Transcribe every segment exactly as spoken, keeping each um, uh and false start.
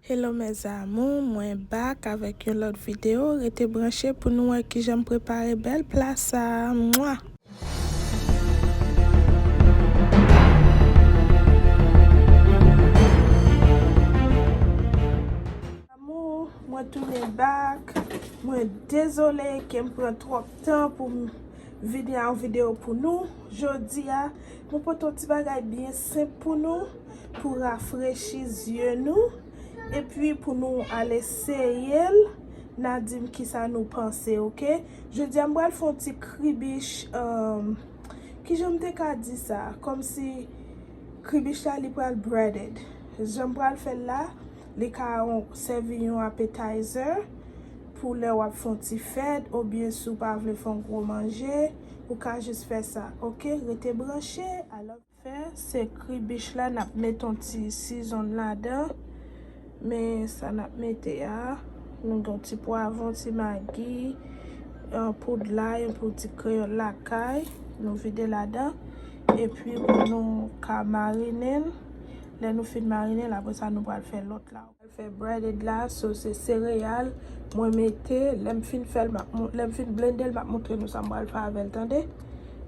Hello mes amours, mwen back avèk yon lòt videyo. Rete branche pou nou wè kijan m prepare bèl pla sa. Mwa! Amour, mwen tounen back. Mwen dezole ke m pran twòp tan pou m vide yon videyo pou nou. Jodi a, mwen pote yon ti bagay byen senp pou nou, pou rafrechi zye nou, epi pou nou al eseye l, n a di m kisa nou panse, oke? Jodi a, m pral fè yon ti kribich, um, kijan m te ka di sa? Kòmsi kribich la, li pral breaded. Jan m pral fè l la, li ka yon, sèvi yon appetizer pou lè w ap fè yon ti fèt, oubyen si w pa vle fè yon gwo manje, ou ka jis fè sa, oke? Rete branche, alò. Fè, se kribich la, n ap met yon ti season ladan. Men sa n ap mete a, nou gen yon ti pwavwon, ti magi, yon poud lay, yon poud ti kreyòl lakay, nou vide ladan. Epi pou nou ka marinen l, lè nou fin marinen l, apre sa nou pral fè lòt la. Fè breaded la, so se sereyal mwen mete, lè m fin fè l, m ap mou-, lè m fin blende l, m ap montre nou sa m pral fè avè l, tande?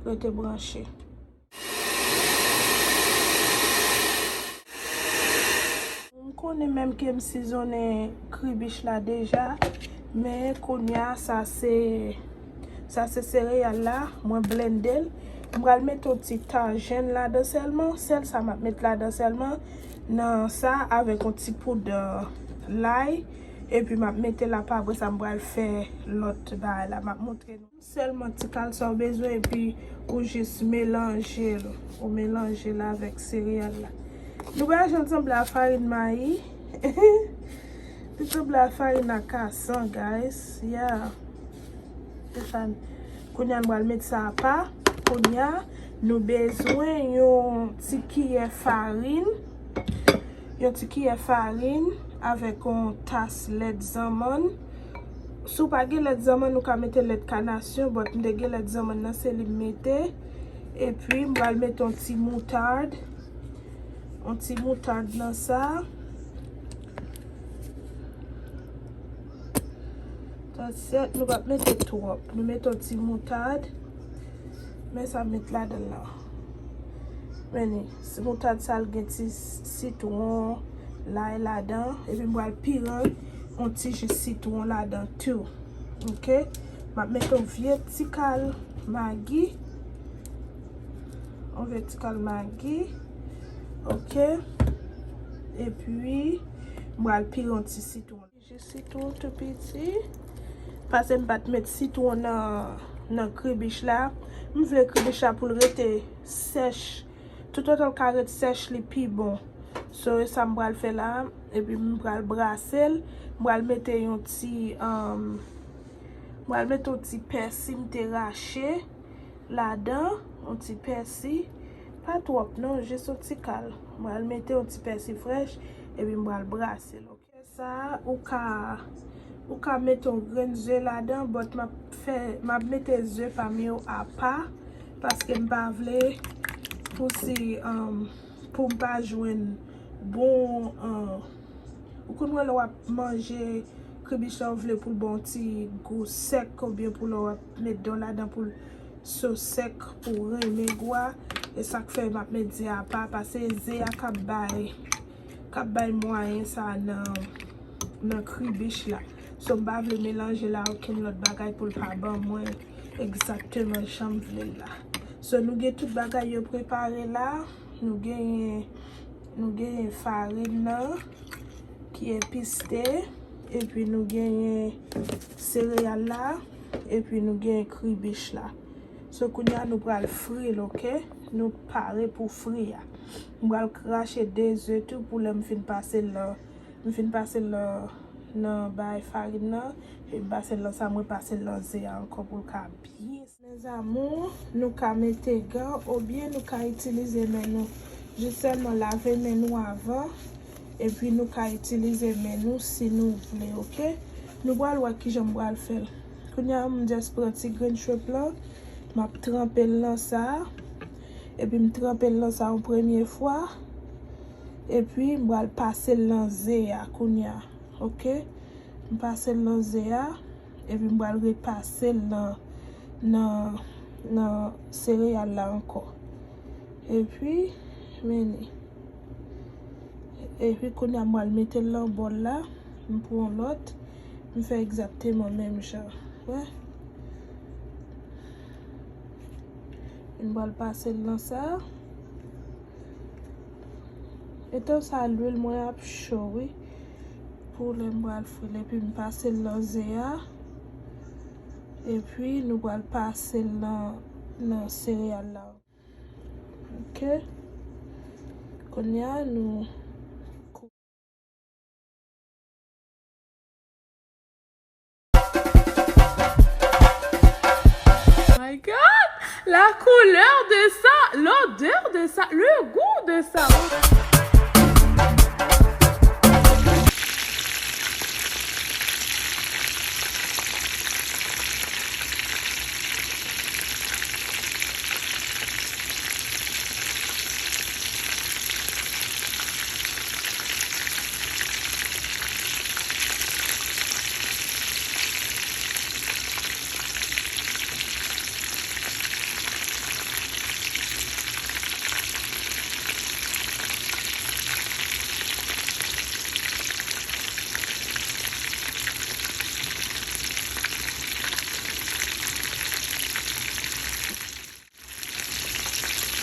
Rete branche. M konnen menm ke m sizonnen kribich la deja, men kounye a, sa se, sa se sereyal la, mwen blende l. M pral mete yon ti tajen ladan sèlman, sèl sa m ap met ladan sèlman, nan sa, avèk yon ti poud, euh, lay, epi m ap mete l apa, apre sa m pral fè lòt bagay la, m ap montre nou. Sèlman ti kal sa w bezwen, epi ou jis melanje l, ou melanje l avèk sereyal la. Nou pa janm sanble a farin mayi. Nou sanble a farin akasan, guys. Yeah. Se sa. Kounye a, nou pral met sa apa. Kounye a, nou bezwen yon ti kiyè farin. Yon ti kiyè farin avèk yon tas lèt zanmann. Si w pa gen lèt zanmann, ou ka mete lèt kanasyon, but m te gen lèt zanmann nan, se li m mete. Epi, m pral mete yon ti moutad. Yon ti moutad nan sa. That's it. Nou p ap mete twòp. Nou mete yon ti moutad. Men sa m met ladan l lan. Men ni, si moutad sa l gen ti s-, sitwon, lay ladan. Epi m pral piran yon ti ji sitwon ladan tou. Oke? M ap mete yon vye ti kal magi. Yon vye ti kal magi. Oke? Epi, m pral pire yon ti sitwon. Jis sitwon tou piti. Paske m pa t met sitwon nan, nan kribich la. M vle kribich la pou l rete sèch. Toutotan l ka ret sèch, li pi bon. So, e sa m pral fè la. Epi m pral brase l. M pral mete yon ti, um, m pral mete yon ti pèsi m te rache ladan. Yon ti pèsi. Pa twòp non, jis yon ti kal. M pral mete yon ti pèsi frèch. Epi m pral brase l, oke? Sa, ou ka, ou ka mete yon grenn ze ladan, but m ap fè, m ap mete ze pa m yo apa, paske m pa vle pou si, um, pou m pa jwenn bon, um, ou konn wè lè w ap manje kribich la, ou vle pou l ba w yon ti gou sèk, oubyen pou lè w ap met dan w ladan pou l so sèk, pou w renmen gou a. E sa k fè m ap met ze apa, paske ze a k ap bay k ap bay mwayen sa nan, nan kribich la. So, m pa vle melanje l a okenn lòt bagay pou l pa ban mwen egzakteman jan m vle l la. So, nou gen tout bagay yo prepare la. Nou genyen, nou genyen farin nan ki episte. Epi nou genyen sereyal la. Epi nou genyen kribich la. So, kounye a nou pral fri l, oke? Nou pare pou fri a. M pral krache de ze tou pou lè m fin pase l nan, m fin pase l nan, nan bay farin nan, epi m pase l nan sa, mwen pase l nan ze a ankò pou l ka byen. Mes amours, nou ka mete gan oubyen nou ka itilize men nou. Jis sèlman lave men nou avan, epi nou ka itilize men nou si nou vle, oke? Nou pral wè kijan m pral fè l. Kounye a, m just pran ti grenn shrimp lan, m ap tranpe l nan sa, epi m tranpe l nan sa yon premye fwa, Epi m pral pase l nan ze a kounye a. Oke? M pase l nan ze a, epi m pral repase l nan, nan, nan sereyal la ankò. Epi, men li. Epi kounye a m pral mete l nan bòl la, m pran lòt, m fè egzakteman menm jan. Wè? M pral pase l nan sa. Etan sa, lwil mwen ap cho, wi. Pou lè m pral fri l, epi m pase l nan ze a. Epi nou pral pase l nan, nan sereyal la. Oke. Kounye a, nou My God! La couleur de ça, l'odeur de ça, le goût de ça.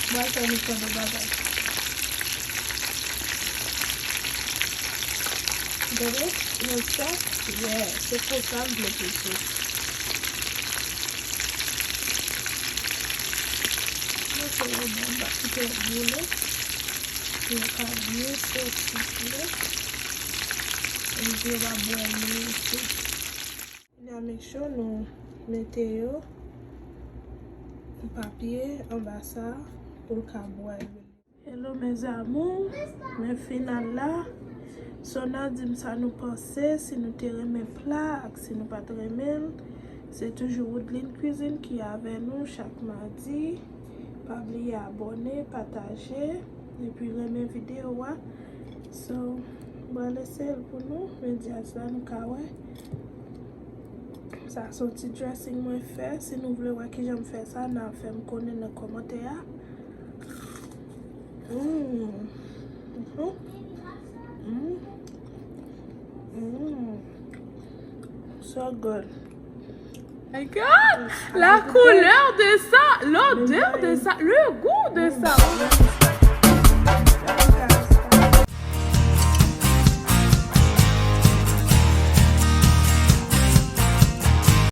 Mwen fè nou fè de bagay. Gade, men sa, yeah, se konsa m vle pou l soti. Mwen fè yo bon, m pa kite l boule. Pou yo ka byen soti tou. Epi yo pa bwè lwil tou. Kounye a, make sure nou mete yo nan papye anba sa pou l ka bwè lwil. Hello mes amours, men final la. Sona di m sa nou panse, si nou te renmen pla ak si nou pa t renmen l. Se toujou Woodline Cuisine ki avè nou chak madi. Pa bliye abòne, pataje, epi renmen videyo a. So, mwen lese l pou nou, men dyaz la nou ka wè. Sa se yon ti dressing mwen fè. Si nou vle wè kijan m fè sa, n a fè m konnen nan kòmantè a. Mm. Mhm. Mm. Mm. So good. My God! La couleur de ça, l'odeur de ça, le goût de ça.